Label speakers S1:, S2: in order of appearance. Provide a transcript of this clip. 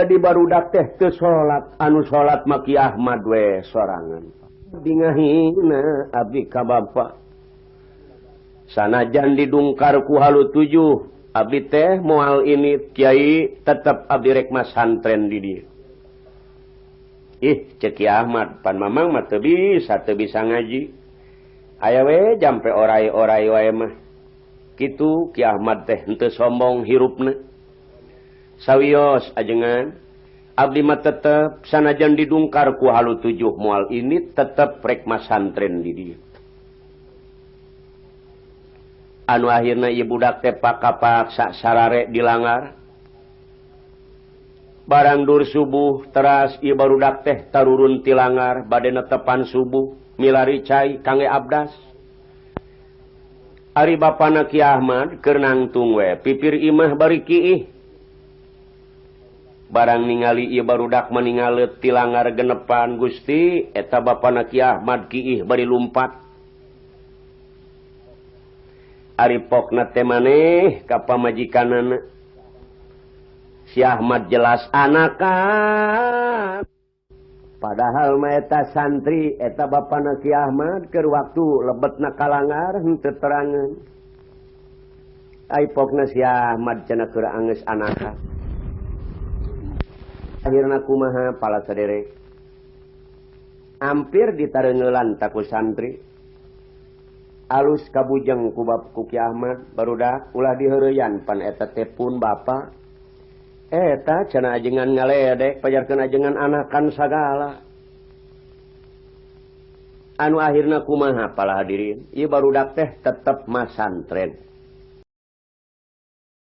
S1: Jadi barudak teh teu salat, anu salat mah Ki Ahmad we sorangan. Bingahina abdi ka bapa. Sanajan didungkar ku halu tujuh, abdi teh moal ini kiai tetep abdi rek masantren di dieu. Ih, cek Ki Ahmad, pan mamang mah teu bisa ngaji. Aya we jampe orai-orai wae mah. Kitu Ki Ahmad teh henteu sombong hirupna. Sawios ajengan abdi mah tetep sanajan didungkar ku halu tujuh moal ini tetep rek masantren di dieu. Anu akhirna ieu budak teh pakapaksa sarare dilanggar. Barang dur subuh teras ieu barudak teh tarurun ti langgar bade netepan subuh milari cai kangge abdas. Ari bapana Ki Ahmad keur nangtung we pipir imah bari kiih. Barang ningali ieu barudak maningaleut ti langgar genepan Gusti eta bapana Ki Ahmad kiih bari lumpat. Ari pokna teh maneh ka pamajikanana. Si Ahmad jelas anakan. Padahal mah eta santri eta bapana Ki Ahmad keur waktu lebetna ka langgar henteu terangan. Ai pokna si Ahmad cenah keur anggeus anakan. Akhirna kumaha pala saderek. Hampir ditareuneulan ta ku santri. Alus kabujeng ku bab ku Ki Ahmad barudak ulah diheureyan pan eta teh pun bapa. Eta cenah ajengan ngaledek pajarkeun ajengan anakan sagala. Anu akhirna kumaha pala hadirin? Ieu barudak teh tetep masantren.